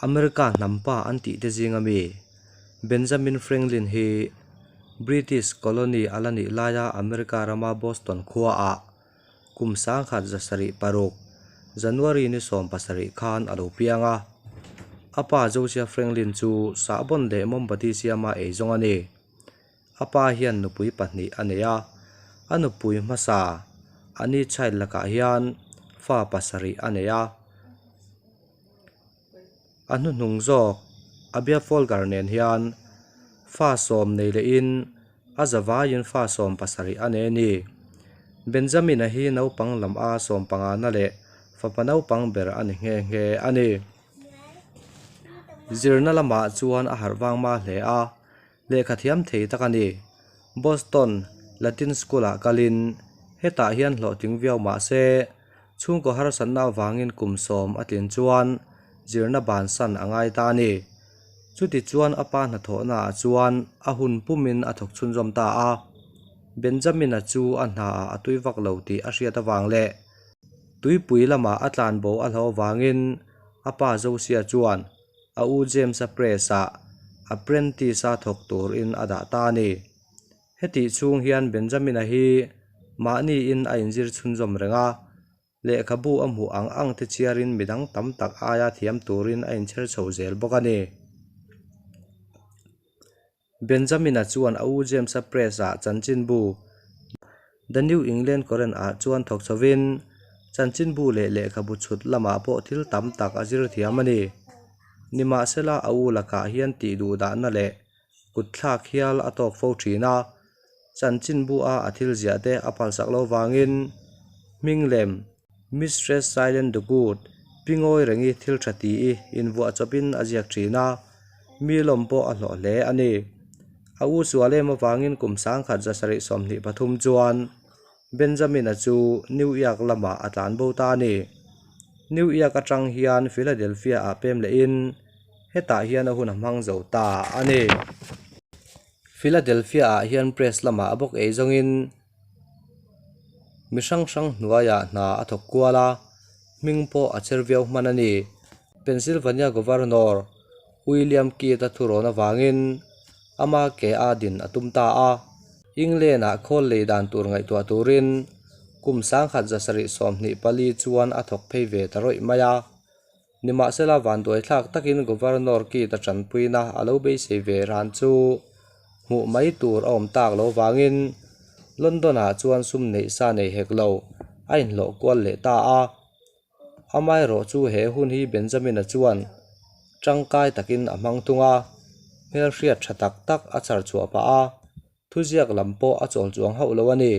America hnam pa an tih te zinga mi Benjamin Franklin hi British colony a la nih laia America rama Boston khuaah kum sangkhat zasarih paruk January ni 17 khan a lo piang a. A pa Josiah Franklin chu sahbawn leh mawmbati siama ei zawng a ni. A pa hian nupui pahnih a nei a, a nupui hmasa Annie Child lakah hian fa pasarih a nei a. A hnuhnung zawk Abia Folger nen hian fa sawm nei lehin a zavaiin fa sawm pasarih a nei a ni. Benjamin-a hi naupang lam a sawm pangana leh fapa naupang ber a ni nghe nghe a ni. Zirna lamah chuan a harh vang ma hle a, lehkha thiam thei tak a ni. Boston Latin School-ah kalin hetah hian hlawhtling viau mah se, chhungkaw harsatna avangin kum sawm a tlin chuan zirna bansan a ngai ta a ni. Chuti chuan a pa hnathawhnaah chuan a hun pumin a thawk chhunzawm ta a. Benjamin-a chu a hnaah a tui vak lo tih a hriat avang leh tuipui lamah a tlanbo a hlauh avangin a pa Josia chuan a u James-a press-ah apprentice-a thawk turin a dah ta a ni. Hetih chhung hian Benjamin-a hi mahniin a inzir chhunzawm reng a, lehkhabu a hmuh ang ang te chhiarin midang tam tak aia thiam turin a inchher chho zel bawk a ni. Benjamin-a chuan a u James-a press-ah chanchinbu The New England Courant-ah chuan thawk chhovin chanchinbu leh lehkhabu chhut lamah pawh thil tam tak a zir thiam a ni. Nimahsela a u lakah hian tih duh dahna leh kutthlak hial a tawk fo thin a, chanchinbu a a thil ziah te a phalsak lo vangin hming lem Mistress Silent the Good pi ngawi rengi thil tha ti i invuah chawpin a ziak thin a, mi lawm pawh a hlawh hle a ni. A u sual em avangin kum sangkhat zasarih 23 chuan Benjamin-a chu New York lamah a tlan bo ta a ni. New York atang hian Philadelphia-ah pem lehin hetah hian a hun a hmang zo ta a ni. Philadelphia-ah hian press lamah a bawk ei zawngin mi hrang hrang hnuaiah hna a thawk kual a, hming pawh a cher viau hman a ni. Pennsylvania Governor William Kidd-a thurawn avangin ama ke a din a tum ta a. England-ah khawl lei dan tur ngaihtuah turin kum sangkhat 724 chuan a thawk phei ve ta rawih mai a. Nimahsela vanduai thlak takin Governor Kidd-a tanpuina a lo beisei ve ran chu hmuh mai tur a awm tak lo vangin London-ah chuan sum neih sa nei hek lo a inhlawh kual leh ta a. Amaherawh chu he hun hi Benjamin-a chuan tangkai takin a hmang thung a, hmelhriat tha tak tak a chhar chhuah pah a, thuziak lam pawh a chawl chuang hauh lo a ni.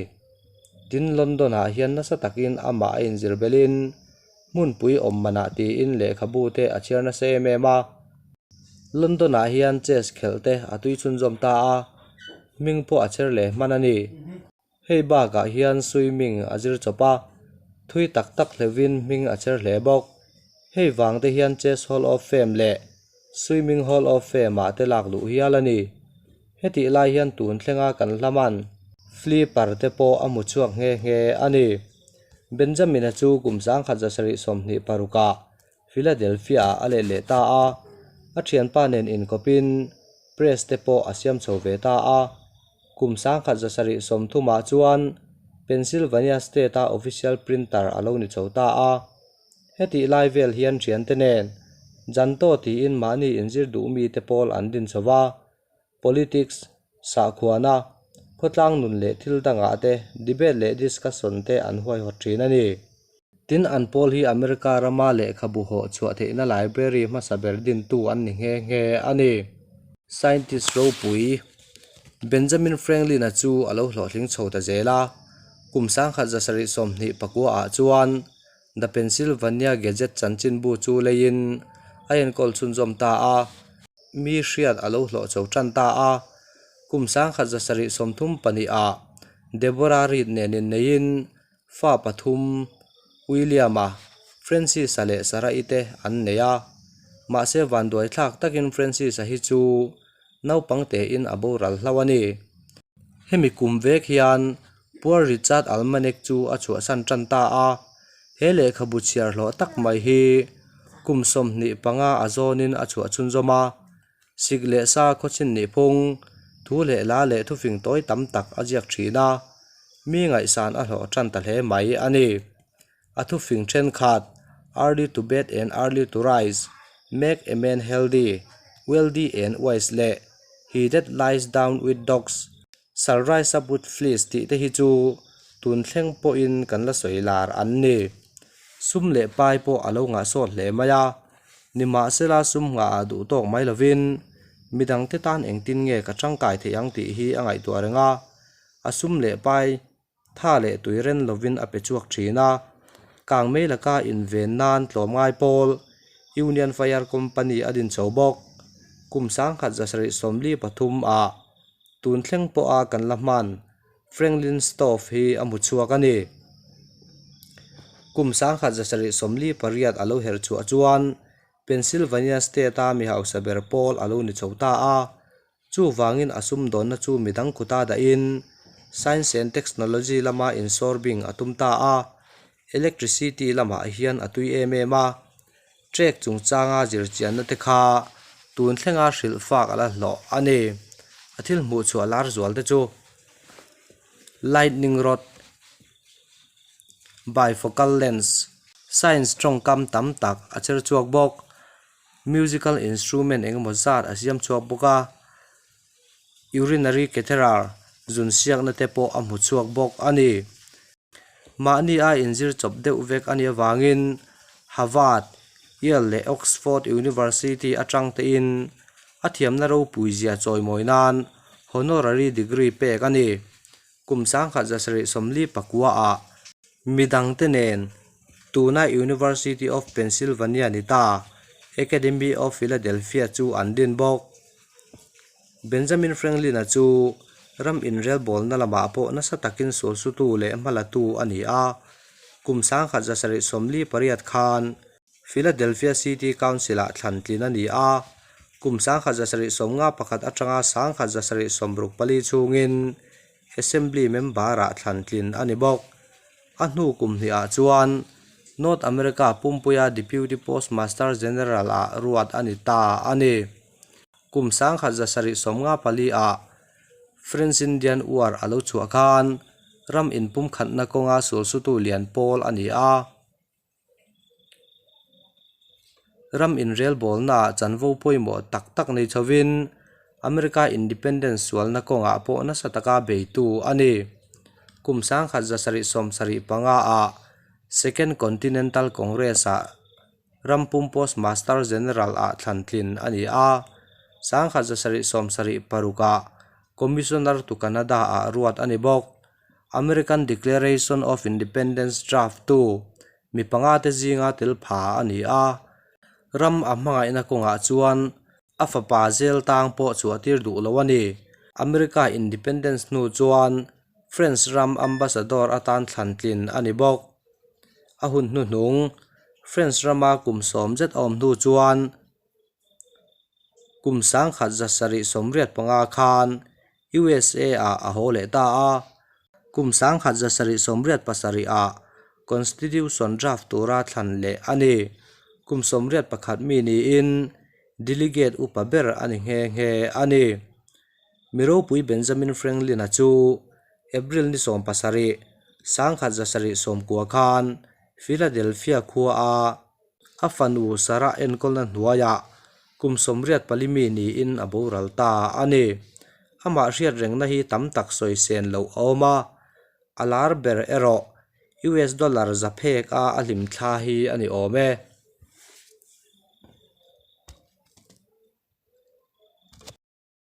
Tin, London-ah hian nasa takin amah a inzir belin hmunpui awm manah tiin lehkhabu te a chhiar nasa em em a. London-ah hian chess khelh te a tui chhunzawm ta a, hming pawh a chher leh hman a ni. Hei bakah hian swimming a zir chawp a, thui tak tak hleuhin hming a chher hle bawk. Hei vang te hian Chess Hall of Fame leh Swimming Hall of Fame-ah te lak luh hial a ni. Hetih lai hian tun thlenga kan hlaman flipper te pawh a hmu chhuak nghe nghe a ni. Benjamin-a chu kum sangkhat 726-ah Philadelphia-ah a let leh ta a, a thianpa nen inkawpin press te pawh a siam chho ve ta a. Kum sangkhat 730-ah chuan Pennsylvania State-a official printer a lo ni chho ta a. Hetih lai vel hian thiante nen Janto tiin mahni inzir duh mite pawl an din chho va, politics, sahkhuana, khawtlang nun leh thil dangah te debate leh discussion te an huaihawt thin a ni. Tin, an pawl hi America rama lehkhabu hawh chhuah theihna library hmasa ber dintu an ni nghe nghe a ni. Scientist ropui Benjamin Franklin-a chu a lo hlawhtling chho ta zel a, kum sangkhat 729-ah chuan The Pennsylvania Gazette chanchinbu chu leiin a enkawl chhunzawm ta a, mi hriat a lo hlawh chho tan ta a. Kum sangkhat 732-ah Deborah Reed nen inneihin fa pathum William-a, Francis-a leh Sarah-i te an nei a. Mahse vanduai thlak takin Francis-a hi chu naupang tein a boral hlauh a ni. Hemi kum vek hian Poor Richard Almanac chu a chhuahsan tan ta a, he lehkhabu chhiar hlawh tak mai hi Kum 25 a zawnin a chhuah chhunzawm a, sik leh sa khawchin nih phung, thu leh la leh thufing tawi tam tak a ziak thin a, mi ngaihsan a hlawh tan ta hle mai a ni. A thufing thenkhat, Early to bed and early to rise, make a man healthy, wealthy and wise leh He that lies down with dogs, shall rise up with fleas tih te hi chu tun thleng pawhin kan la sawi lar an ni. Sum leh pai pawh a lo ngah sawt hle mai a, nimahsela sum nghah ah duh tawk mai lovin midangte tan engtin nge ka tangkai theih ang tih hi a ngaihtuah reng a, a sum leh pai Tha leh tui ren lovin a pe chhuak thin a, kangmei laka inven nan tlawmngai pawl Union Fire Company a din chho bawk. Kum 1773 ah tun thleng pawha kan la hman Franklin Stove hi a hmu chhuak a ni. Kum 1748 a lo her chhuah chuan Pennsylvania State-a mi hausa ber pawl a lo ni chho ta a, Chuvangin a sumdawnna chu midang kuta dahin Science and Technology lama insawrbing a tum ta a, electricity lamah hian a tui em em a, trek chungchanga zirchianna te kha tun thlenga hrilh fak a la hlawh a ni. A thil hmuh chhuah lar zual te chu Lightning rod, Bifocal lens, Science tawngkam tam tak a cher chhuak bawk. Musical instrument eng emaw zat a siam chhuak bawk a, urinary catheter zun siakna te pawh a hmu chhuak bawk a ni. Mahni a inzir chawp deuh vek a nih avangin Harvard, Yale leh Oxford University atang tein a thiamna ropui zia chawimawi nan honorary degree pek a ni. Kum 1774 ah Midangte nen, tuna University of Pennsylvania ni ta, Academy of Philadelphia chu an din bawk. Benjamin Franklin-a chu ram inrelbawlna lamah pawh nasa takin sualsutu leh hmalatu a ni a. Kum 1748 khan Philadelphia City Council-ah thlan tlin a ni a, kum 1751 atanga 1764 chhungin Assembly member-ah thlan tlin a ni bawk. A hnu kum hnihah chuan North America pumpuia Deputy Postmaster General-ah ruat a ni ta a ni. Kum 1754-ah French-Indian War a lo chhuah khan ram inpumkhatna kawnga sulsutu lian pawl a ni a. Ram inrelbawlnaah chanvo pawimawh tak tak nei chhovin America Independence sualna kawngah pawh nasa taka beitu a ni. Kum 1775-ah Second Continental Congress-ah rampum Postmaster General-ah thlan tlin a ni a, 1776-ah Commissioner to Canada-ah ruat a ni bawk. American Declaration of Independence draft tu mi panga te zinga tel pha a ni a, ram a hmangaihna kawngah chuan a fapa zel tang pawh chhuah tir duh lo a ni. America Independence hnu chuan French ram ambassador atan thlan tlin a ni bawk. A hun hnuhnung French rama kum sawm zet a awm hnu chuan Kum 1785 khan USA ah a haw leh ta a, kum 1787 ah Constitution draft tura thlan leh a ni. Kum 81 mi niin delegate upa ber a ni nghe nghe a ni. Mi ropui Benjamin Franklin-a chu April ni 17, 1790 khan Philadelphia khua a A fanu Sarah enkawlna hnuaiah kum 84 mi niin a boral ta a ni. Amah hriat rengna hi tam tak sawi sen loh a awm a, a lar ber erawh US dollar za phek a a hlim thla hi a ni awm e.